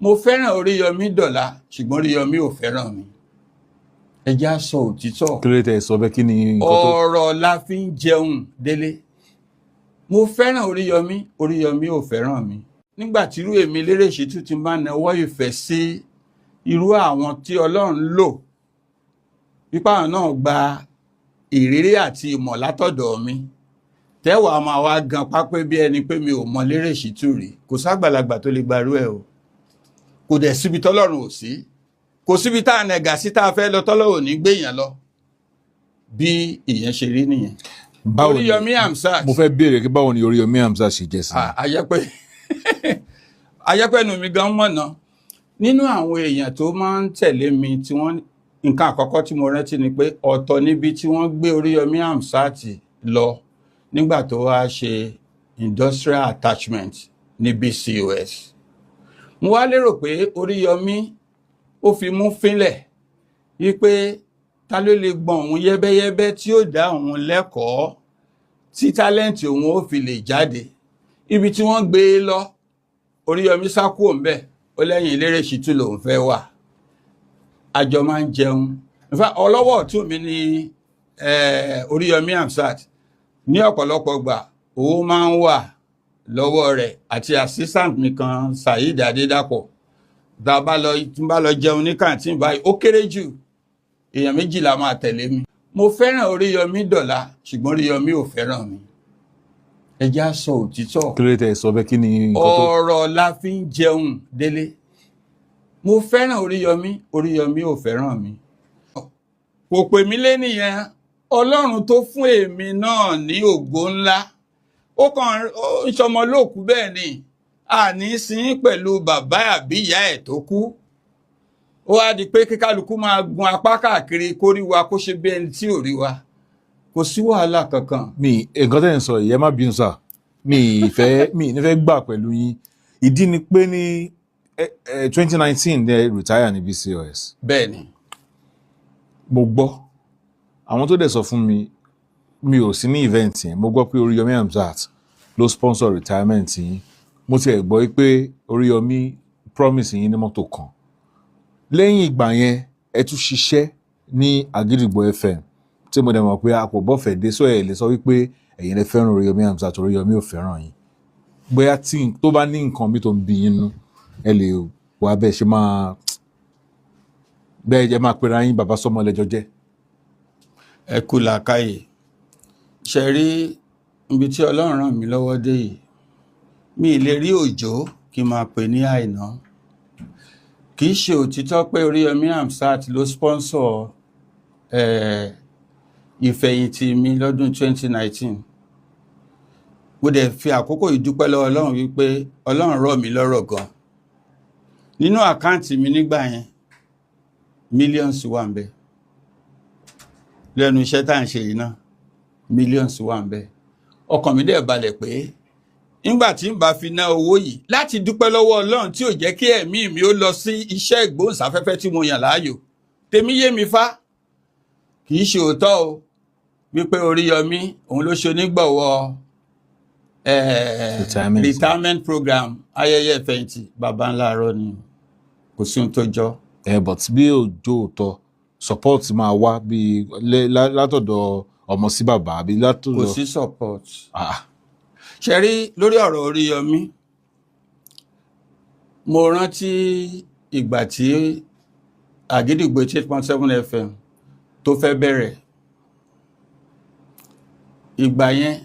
Mo fẹ́ràn Oríyọmí dọ̀la, ṣùgbọ́n Oríyọmí ò fẹ́ràn mi. Ẹ jẹ́ á sọ òtítọ́. Kí ló dé tẹ́ ẹ sọ bẹ́ẹ̀? Kí ni nǹkan tó? Ọ̀rọ̀ la fi ń jẹun, Délé. Mo fẹ́ràn Oríyọmí, Oríyọmí ò fẹ́ràn mi. Nígbà tí irú èmi Lérè Ṣítù ti máa nawọ́ ìfẹ́ sí irú àwọn tí Ọlọ́run lò, pípa àwọn náà gba ìrírí àti ìmọ̀ látọ̀dọ̀ mi, tẹ́wàá máa wá gan pápẹ́ bí ẹni pé mi ò mọ Lérè Ṣítù rí. Kò ságbàlagbà tó lè gbarú ẹ̀ o. Kò dẹ̀ síbi tọ́lọ́run ò sí, kò síbi tá a nẹ̀gà sí tá a fẹ́ lọ tọ́lọ́run ò ní gbéyàn lọ. Bí ìyẹn ṣe rí nìyẹn. Báwo ni Oríyọmí Hamzat. Mo fẹ́ béèrè pé báwo ni Oríyọmí Hamzat ṣe jẹ́ sí i? Ayẹ́pẹ́ nu mi gan mọ̀nà nínú àwọn èèyàn tó máa ń tẹ̀lé mi tí wọ́n. Nǹkan àkọ́kọ́ tí mo rántí ni pé ọ̀tọ̀ níbi tí wọ́n gbé Oríyọmí Hamzat lọ nígbà tó wá ṣe industrial attachment ní BCOS. Mo wá lérò pé Oríyọmí ó fi mú fínlẹ̀ wípé ta ló lè gbọ́n òun yẹ́bẹ́yẹ́bẹ́ tí ó dá òun lẹ́kọ̀ọ́ tí talent òun ó fi lè jáde. Ibi tí wọ́n gbé e lọ, Oríyọmí sá kúrò ńbẹ̀, ó lẹ́yìn Lérè Ṣítù lòun fẹ́ wà. Àjọ máa ń jẹun. In fact, ọlọ́wọ́ ọ̀tún mi ní Oríyọmí Hamzat. Ní ọ̀pọ̀lọpọ̀ gbà, owó máa ń wà lọ́wọ́ rẹ̀ àti assistant mi kan, Saheed Adédàpọ̀. Tá a bá lọ, tí n bá lọ jẹun ní canteen báyìí, ó kéré jù, èèyàn méjìlá máa tẹ̀lé mi. Mo fẹ́ràn Oríyọmí dọ̀la, ṣùgbọ́n Oríyọmí ò fẹ́ràn mi. Ẹ jẹ́ á sọ òtítọ́. Kí ló dé tẹ́ ẹ sọ bẹ́ẹ̀? Kí ni nǹkan tó? Ọ̀rọ̀ la fi ń jẹun, Délé. Mo fẹ́ràn Oríyọmí, Oríyọmí ò fẹ́ràn mi. Kò pè mí lé nìyẹn. Ọlọ́run tó fún èmi náà ní ògo ńlá, ó kàn ó ń sọmọ lóòkú. Bẹ́ẹ̀ ni àní sin pẹ̀lú bàbá àbí ìyá ẹ̀ tó kú. Ó wá di pé kíkálukú máa gun apá káàkiri, kó rí wa, kó ṣe bí ẹni tí ò rí wa. Kò sí wàhálà kankan. Mi nǹkan tẹ́ ń sọ yìí, ẹ má bínú sà, mi ì fẹ́, mi ì ní fẹ́ gbà pẹ̀lú yín. Ìdí ni pé ní 2019 ní ẹ retire ní BCOS. Bẹ́ẹ̀ ni. Mo gbọ́, àwọn tó dẹ̀ sọ fún mi, mi ò sí ní event yẹn, mo gbọ́ pé Oríyọmí Hamzat ló sponsor retirement yín. Mo tiẹ̀ gbọ́ pé Oríyọmí promise yín ní mọ́tò kan. Lẹ́yìn ìgbà yẹn, ẹ tún ṣiṣẹ́ ní Àgídìgbò FM, tí mo dẹ̀ mọ̀ pé àpò bọ́fẹ̀ dé sọ. Ẹ̀ lè sọ wípé ẹ̀yin lè fẹ́ràn Oríyọmí Hamzat, Oríyọmí ò fẹ́ràn yín. Bóyá tí tó bá ní nǹkan mi tó ń bí yín nú, ẹ lè wá bẹ́ẹ̀ ṣe máa bẹ́ẹ̀ jẹ́ máa pera yín bàbá sọmọ lẹ́jọ́ jẹ́. Ẹ kú làákàyè. Ṣe rí ibi tí Ọlọ́run ràn mí lọ́wọ́ dé yìí, mi ì lè rí Òjò kí n máa pè ní Àìná. Kì í ṣe òtítọ́ pé Oríyọmí Hamzat ló sponsor ìfẹ̀yìntì mi lọ́dún 2019. Mo dẹ̀ fi àkókò yìí dúpẹ́ lọ́wọ́ Ọlọ́run wípé Ọlọ́run rọ̀ mí lọ́rọ̀ gan. Nínú account mi nígbà yẹn, millions wà ń bẹ̀. Lẹ́nu iṣẹ́ tá à ń ṣe yìí náà, millions wà ń bẹ̀. Ọkàn mi dẹ̀ balẹ̀ pé nígbà tí n bá fi ná owó yìí láti dúpẹ́ lọ́wọ́ Ọlọ́run tí ò jẹ́ kí ẹ̀mí mi ó lọ sí iṣẹ́ ìgbóhùnsáfẹ́fẹ́ tí mo yàn láàyò, tèmi yé mi fá. Kì í ṣe òótọ́ o wípé Oríyọmí òun ló ṣe onígbọ̀wọ́ Retirement. retirement program, ayẹyẹ ìfẹ̀yìntì. Bàbá ńlá arọ ni, kò sí ohun tó jọ. Ẹ but bí òjò òótọ́, support máa wá bí látọ̀dọ̀ ọmọ sí bàbá àbí látọ̀dọ̀. Kò sí support. Ah. Ṣe rí lórí ọ̀rọ̀ Oríyọmí, mo rántí ìgbà tí Àgídìgbò 8.7 FM tó fẹ́ bẹ̀rẹ̀. Ìgbà yẹn,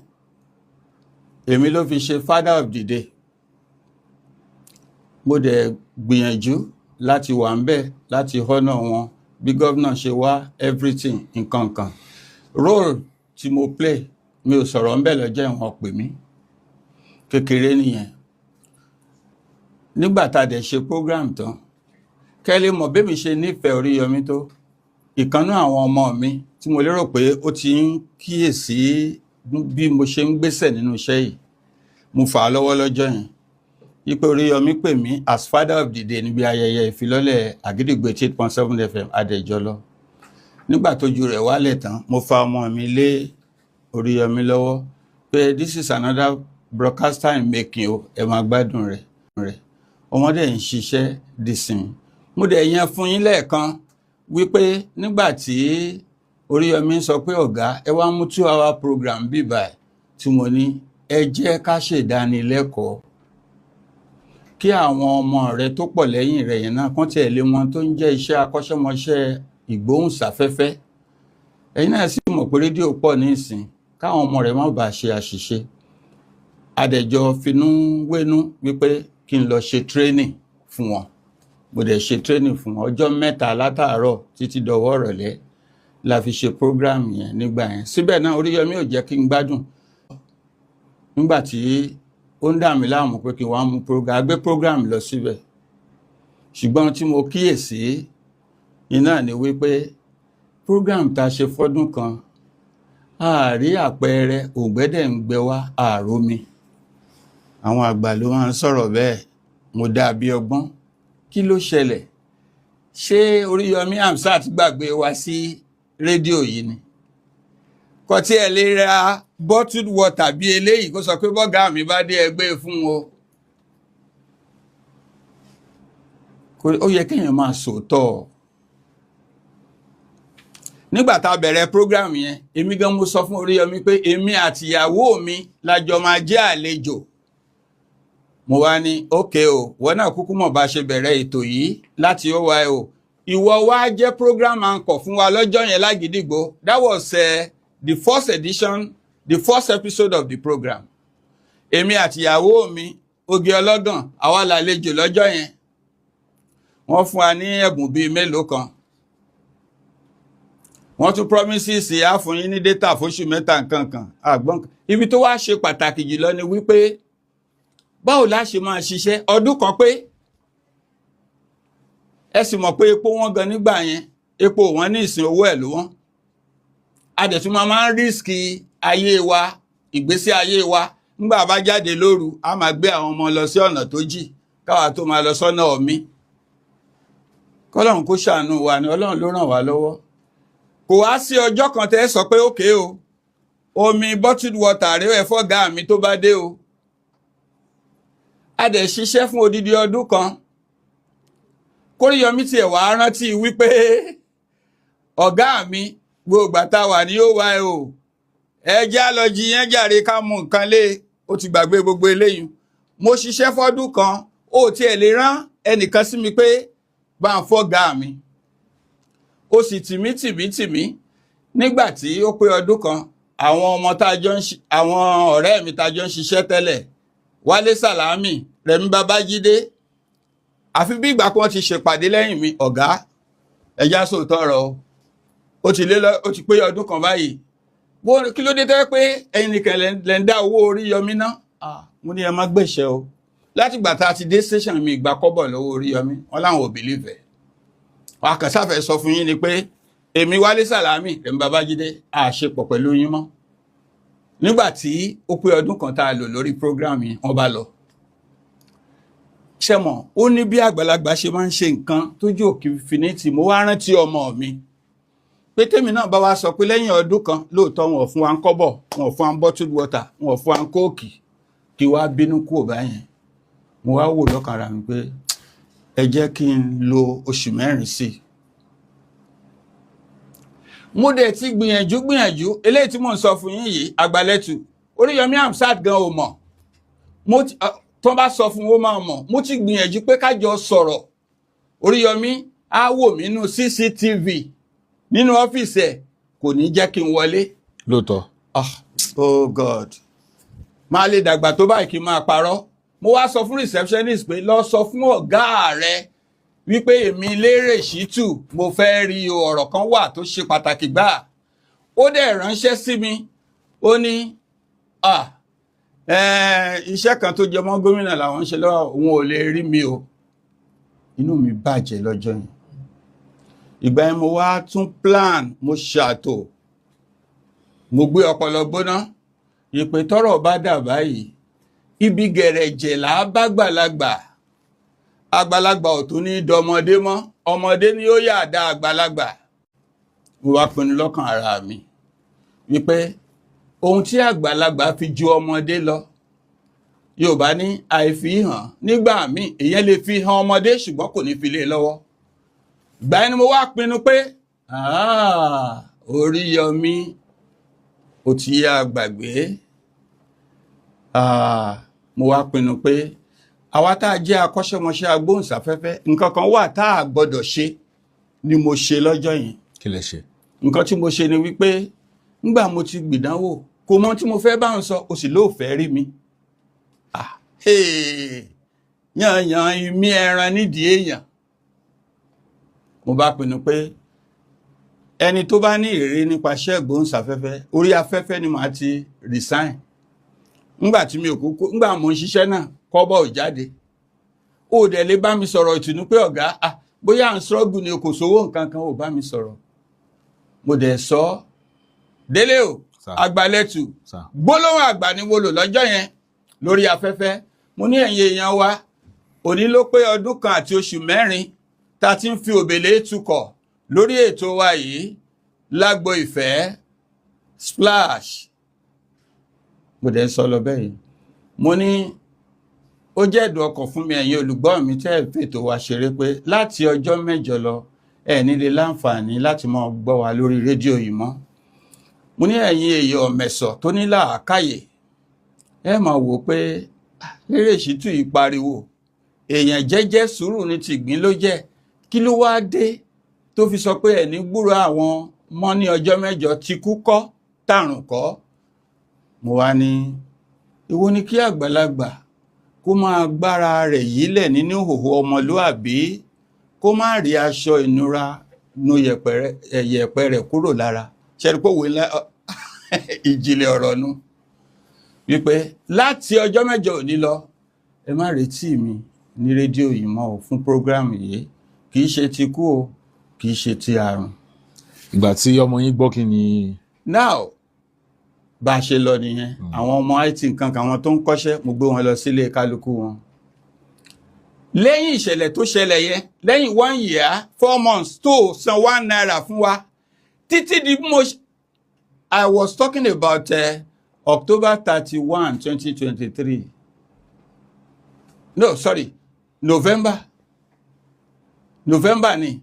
èmi ló fi ṣe father of the day. Mo dẹ̀ gbìyànjú láti wà ń bẹ̀ láti honour wọn bí gómìnà ṣe wá, everything, nǹkan kan. Role tí mo play, mi ò sọ̀rọ̀ ń bẹ̀ lọ́jọ́ ìwọ̀n pè mí kékeré nìyẹn. Nígbà tá a dẹ̀ ṣe program tán, kẹ́lẹ́ mọ̀ bẹ́ẹ̀ mi ṣe nífẹ̀ẹ́ Oríyọmí tó, ìkànnú àwọn ọmọ mi tí mo lérò pé ó ti ń kíyèsí bí mo ṣe ń gbésẹ̀ nínú iṣẹ́ yìí, mo fà á lọ́wọ́ lọ́jọ́ yẹn yípe Oríyọmí pè mí as father of the day níbi ayẹyẹ ìfilọ́lẹ̀ Àgídìgbò 8.7 FM. Adẹ̀jọ́ lọ. Nígbà tójú rẹ̀ wálẹ̀ tán, mo fa ọmọ mi lé Oríyọmí lọ́wọ́ pé this is another broadcaster in making o, ẹ máa gbádùn rẹ̀. Ọmọdé ń ṣiṣẹ́ dìsìn. Mo dẹ̀ yẹn fún yín lẹ́ẹ̀kan wípé nígbà tí Oríyọmí sọ pé, "Ọ̀gá, ẹ wá mú 2 hour program bíbà," tí mo ní ẹ jẹ́ ká ṣèdánilẹ́kọ̀ọ́ kí àwọn ọmọ rẹ tó pọ̀ lẹ́yìn rẹ̀ yẹn náà kán tiẹ̀ lé wọn tó ń jẹ́ iṣẹ́ akọ́ṣẹ́mọṣẹ́ ìgbóhùnsáfẹ́fẹ́. Ẹ̀yin náà sì mọ̀ pé rédíò pọ̀ ní ìsìn, káwọn ọmọ rẹ̀ má bàa ṣe àṣìṣe. Adẹ̀jọ finú wénú wípé kí n lọ ṣe training fún wọn. Mo dẹ̀ ṣe training fún wọn ọjọ́ 3 látàárọ̀ títí dọwọ́ ìrọ̀lẹ́ la fi ṣe program yẹn nígbà yẹn. Síbẹ̀ náà, Oríyọmí ò jẹ́ kí n gbádùn nígbà tí ó ń dà mí láàmú pé kí n wá mú program, a gbé program lọ síbẹ̀. Ṣùgbọ́n tí mo kíyèsí iná ni wípé program tá a ṣe fọ́dún kan, àárí àpẹẹrẹ ògbẹ́dẹ̀ ń gbẹ wá àrómi. Àwọn àgbà ló máa ń sọ̀rọ̀ bẹ́ẹ̀. Mo dá bí ọgbọ́n, kí ló ṣẹlẹ̀? Ṣé Oríyọmí Hamzat gbàgbé wa sí rédíò yìí ni? Kò tí ẹ lè ra bottled water bí eléyìí kó sọ pé bọ́gà mi bá dé, ẹgbẹ́ fún o. Ó yẹ kéèyàn máa sòótọ́. Nígbà tá a bẹ̀rẹ̀ program yẹn, èmi gan mo sọ fún Oríyọmí pé èmi àtìyàwó mi lájọ máa jẹ́ àlejò. Mo wá ní, "Ókè o, wọ́n náà kúkú mọ̀ bá ṣe bẹ̀rẹ̀ ètò yìí láti ó wá o. Ìwọ wá jẹ́ program anchor fún wa lọ́jọ́ yẹn lágídígbò." That was the first edition, the first episode of the program. Èmi àtìyàwó mi, Oge Ọlọ́gàn, àwa làlejò lọ́jọ́ yẹn. Wọ́n fún wa ní ẹ̀bùn bíi mélòó kan. Wọ́n tún promises á fún yín ní data fóṣù 3, nǹkan kan àgbọ̀n. Ibi tó wá ṣe pàtàkì jùlọ ni wípé báwo la ṣe máa ṣiṣẹ́ ọdún kan pé ẹ sì mọ̀ pé epo wọn gan nígbà yẹn, epo wọn ní ìsìn, owó ẹ̀ ló wọ́n. A dẹ̀ tún máa ń risk ayé wa, ìgbésí ayé wa. Nígbà bá jáde lóru, a máa gbé àwọn ọmọ lọ sí ọ̀nà tó jì káwa tó máa lọ sọ́nà ọ̀mí. Kọ́lọ́run kó ṣàánú wa ni. Ọlọ́run ló ràn wá lọ́wọ́. Kò wá sí ọjọ́ kan tẹ́ sọ pé, "Ókè o, omi bottled water rẹ̀ ẹ̀ fọ́gà mi tó bá dé o." A dẹ̀ ṣiṣẹ́ fún odidi ọdún kan. Kóríyọmí tiẹ̀ wá rántí wípé ọ̀gá mi, gbogbo àtà wà ní ó wá ẹ o, ẹ já lọ jí yẹn jàre, ká mú nǹkan lé. Ó ti gbàgbé gbogbo eléyìí. Mo ṣiṣẹ́ fọ́dún kan, ó tiẹ̀ lè rán ẹnìkan sí mi pé bá ń fọ́gà mi. Ó sì tì mí tì mí tì mí. Nígbà tí ó pé ọdún kan, àwọn ọmọ tá a jọ ń àwọn ọ̀rẹ́ mi tá a jọ ń ṣiṣẹ́ tẹ́lẹ̀, Wálé Sàlámì, Rẹ̀mí Babájídé, àfi bí ìgbà kan ti ṣèpàdé lẹ́yìn mi, "Ọ̀gá, ẹja sòótọ́ ọ̀rọ̀ o, ó ti lé lọ, ó ti pé ọdún kan báyìí. Bó kí ló dé tẹ́ pé ẹ̀yin nìkan lẹ ń dá owó Oríyọmí ná?" Ah, mo ní ẹ má gbèsè o. Látìgbà tá a ti dé station, mi ìgbà kọ́bọ̀ lọ́wọ́ Oríyọmí. Wọn láwọn ò believe ẹ̀. Wọn kàn sáfẹ́ sọ fún yín ni pé èmi, Wálé Sàlámì, Rẹ̀mí Babájídé, àṣepọ̀ pẹ̀lú yín mọ́. Nígbà tí ó pé ọdún kan tá a lò lórí program yìí, wọ́n bá lọ ṣẹmọ. Ó ní bí àgbàlagbà ṣe máa ń ṣe nǹkan tójú òkè finiti. Mo wá rántí ọmọ mi pé tèmi náà bá wá sọ pé lẹ́yìn ọdún kan, lóòótọ́ wọn ò fún wa ń kọ́bọ̀, wọn ò fún wa ń bottled water, wọn ò fún wa ń Coke, kí wá bínú kúrò báyẹn. Mo wá wò lọ́kàn ara mi pé ẹ jẹ́ kí n lo oṣù 4 sí i. Mo dẹ̀ ti gbìyànjú gbìyànjú. Eléyìí tí mò ń sọ fún yín yìí, àgbàlẹ́tù Oríyọmí Hamzat gan ò mọ̀. Mo ti tó bá sọ fún, ó máa mọ̀. Mo ti gbìyànjú pé kájọ sọ̀rọ̀. Oríyọmí á wò mí nínú CCTV nínú ọ́fíìsì ẹ̀, kò ní jẹ́ kí n wọlé. Lóòótọ́. Ah, oh God, máa lè dàgbà tó báyìí kí n máa parọ́. Mo wá sọ fún receptionist pé lọ sọ fún ọ̀gá rẹ wípé èmi Lérè Ṣítù, mo fẹ́ rí o, ọ̀rọ̀ kan wà tó ṣe pàtàkì gbáà. Ó dẹ̀ ránṣẹ́ sí mi, ó ní, ah, iṣẹ́ kan tó jẹ mọ́ gómìnà làwọn ń ṣe lọ́wọ́, òun ò lè rí mi o. Inú mi bàjẹ́ lọ́jọ́ yẹn. Ìgbà yẹn mo wá tún plan, mo ṣàtò, mo gbé ọpọlọ gbóná ìpè. Tọ́rọ̀ bá dà báyìí, ibi gẹ̀rẹ̀jẹ̀ là á bá gbàlagbà. Àgbàlagbà ò tún ní dọmọdé mọ́, ọmọdé ni ó yà dá àgbàlagbà. Mo wá pinnu lọ́kàn ara mi wípé ohun tí àgbàlagbà fi ju ọmọdé lọ Yorùbá ní àìfi hàn nígbà míì, èèyàn lè fi hàn ọmọdé, ṣùgbọ́n kò ní fi lé e lọ́wọ́. Ìgbà yẹn ni mo wá pinnu pé, "Ah, Oríyọmí, ó ti yá gbàgbé." Ah, mo wá pinnu pé àwa tá a jẹ́ akọ́ṣẹ́mọṣẹ́ agbóhùnsáfẹ́fẹ́, nǹkan kan wà tá a gbọ́dọ̀ ṣe ni mo ṣe lọ́jọ́ yẹn. Kí lẹ ṣe? Nǹkan tí mo ṣe ni wípé ńgbà mo ti gbìdánwò, kò mọ tí mo fẹ́ bá ń sọ, o sì lóòfẹ́ rí mi. Ah, hey, yànyàn ìmí ẹran nídìí èèyàn. Mo bá pinnu pé ẹni tó bá ní ìrírí nípa iṣẹ́ ìgbóhùnsáfẹ́fẹ́, orí afẹ́fẹ́ ni màá ti resign. Ńgbà tí mi ò kúkú, ńgbà mo ń ṣiṣẹ́ náà, kọ́bọ̀ ò jáde, ó dẹ̀ lè bá mi sọ̀rọ̀ ìtùnú pé, "Ọ̀gá, ah, bóyá à ń struggle ni, kò sówó nǹkan kan." Ò bá mi sọ̀rọ̀, mo dẹ̀ sọ ọ́ délé o. Sir. Àgbàlẹ̀tù. Sir. Gbólóhùn àgbà ni mo lò lọ́jọ́ yẹn lórí afẹ́fẹ́. Mo ní, "Ẹ̀yin èèyàn wa, òní ló pé ọdún 1 àti oṣù 4 tá a ti ń fi òbèlè tukọ̀ lórí ètò wa yìí, Lágbo Ìfẹ́ Splash." Mo dẹ̀ sọ lọ bẹ́ẹ̀ yìí, mo ní ó jẹ́ ẹ̀dùn ọkàn fún mi, ẹ̀yin olùgbọ́ mi tẹ́ ẹ̀ fètò wa ṣeré, pé láti ọjọ́ 8 lọ, ẹ̀ nílé láǹfààní láti máa gbọ́ wa lórí rédíò yìí mọ́. Mo ní ẹ̀yin èèyàn ọ̀mẹ̀sọ̀ tó ní làákàyè, ẹ máa wò ó pé, "Ah, Lérè Ṣítù yìí pariwo, èèyàn jẹ́jẹ́ sùúrù ní tìgbín ló jẹ́. Kí ló wáá dé tó fi sọ pé ẹ̀ ní gbúrò àwọn mọ́ ní ọjọ́ 8? Tí kú kọ́, tàrùn kọ́." Mo wá ní, ìwo ni kí àgbàlagbà kó máa gbára rẹ̀ yílẹ̀ nínú ìhòòhò ọmọlúàbí, kó má rí aṣọ ìnura nu yẹ̀pẹ̀ rẹ̀ kúrò lára. Ṣẹ́ni pé òwe ńlá, ìjìnlẹ̀ ọ̀rọ̀ nu wípé láti ọjọ́ 8 òní lọ, ẹ má retí mi ní rédíò yìí mọ́ o fún program yìí. Kì í ṣe ti kú o, kì í ṣe ti àrùn. Ìgbà tí ọmọ yín gbọ́, kí ni? Now, bá a ṣe lọ nìyẹn. Àwọn ọmọ IT nǹkan kan, àwọn tó ń kọ́ṣẹ́, mo gbé wọn lọ sílé kálukú wọn. Lẹ́yìn ìṣẹ̀lẹ̀ tó ṣẹlẹ̀ yẹn, lẹ́yìn 1 year 4 months tó san ₦1 fún wa títí di bí mo I was talking about October 31, 2023, no, sorry, November ni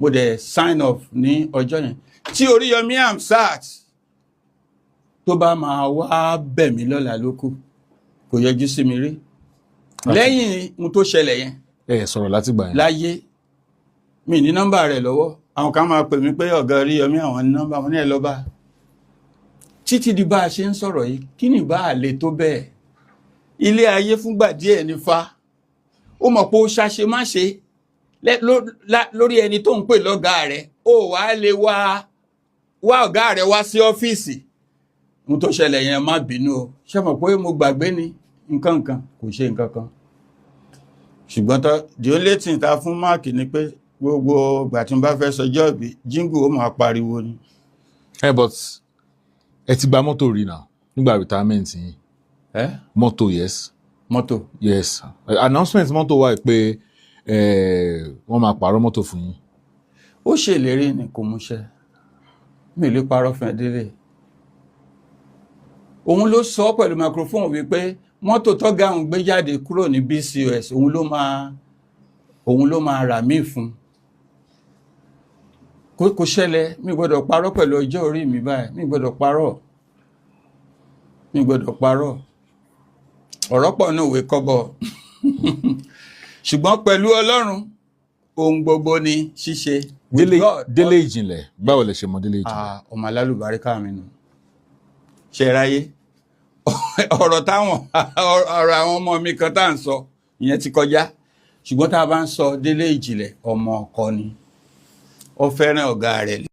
mo dẹ̀ sign off ní ọjọ́ yẹn. Tí Oríyọmí Hamzat tó bá máa wá bẹ̀ mí lọ́la ló kù, kò yọjú sí mi rí lẹ́yìn ohun tó ṣẹlẹ̀ yẹn. Ẹ sọ̀rọ̀ láti gbà yẹn? Láyé, mi ní nọ́mbà rẹ̀ lọ́wọ́. Àwọn kan máa pè mí pé ọ̀gá Oríyọmí, àwọn ní nọ́mbà wọn ní ẹ lọ bá. Títí di bá a ṣe ń sọ̀rọ̀ yìí, kí ni bá a lè tó bẹ́ẹ̀? Ilé ayé fúngbà díẹ̀ ní fa. Ó mọ̀ pé ó ṣàṣe má ṣe lórí ẹni tó ń pè lọ́gàá rẹ̀, ó wàá lè wá wá ọ̀gá rẹ̀ wá sí ọ́fíìsì. Ohun tó ṣẹlẹ̀ yẹn, má bínú o, ṣé mọ̀ pé mo gbàgbé ni, nǹkan nǹkan kò ṣe nǹkan kan. Ṣùgbọ́n tó the only thing ta fún Mark ni pé gbogbo ìgbà tí n bá fẹ́ sọjọ́ ìbí, jingle ó máa pariwo ni. Ẹ, but ẹ ti gba mọ́tò rí náà nígbà retirement yín? Ẹ? Mọ́tò, yes. Mọ́tò? Yes, announcement mọ́tò wà pé wọ́n máa pààrọ̀ mọ́tò fún yín. Ó ṣèlérí ni, kò múṣẹ. Mi ò lè parọ́ fún ẹ, délé. Òun ló sọ pẹ̀lú microphone wípé mọ́tò tọ́gá òun gbé jáde kúrò ní BCOS, òun ló máa rà míì fún. Kò ṣẹlẹ̀. Mi gbọ́dọ̀ parọ́ pẹ̀lú ọjọ́ orí mi báyìí. Mi gbọ́dọ̀ parọ́, mi gbọ́dọ̀ parọ́. Ọ̀rọ̀ pọ̀ ní òwe kọ́bọ̀, ṣùgbọ́n pẹ̀lú Ọlọ́run, ohun gbogbo ni ṣíṣe. With Délé God, Délé Ìjìnlẹ̀, báwo lẹ ṣe mọ Délé Ìjìnlẹ̀? Ah, ọmọ alálùbáríkà mi nù. Ṣe ráyé ọ̀rọ̀ táwọn ọ̀rọ̀ àwọn ọmọ mi kan tá à ń sọ ìyẹn ti kọjá, ṣùgbọ́n tá a bá ń sọ Délé Ìjìnlẹ̀, ọmọ ọkọ ni, ó fẹ́ràn ọ̀gá rẹ̀.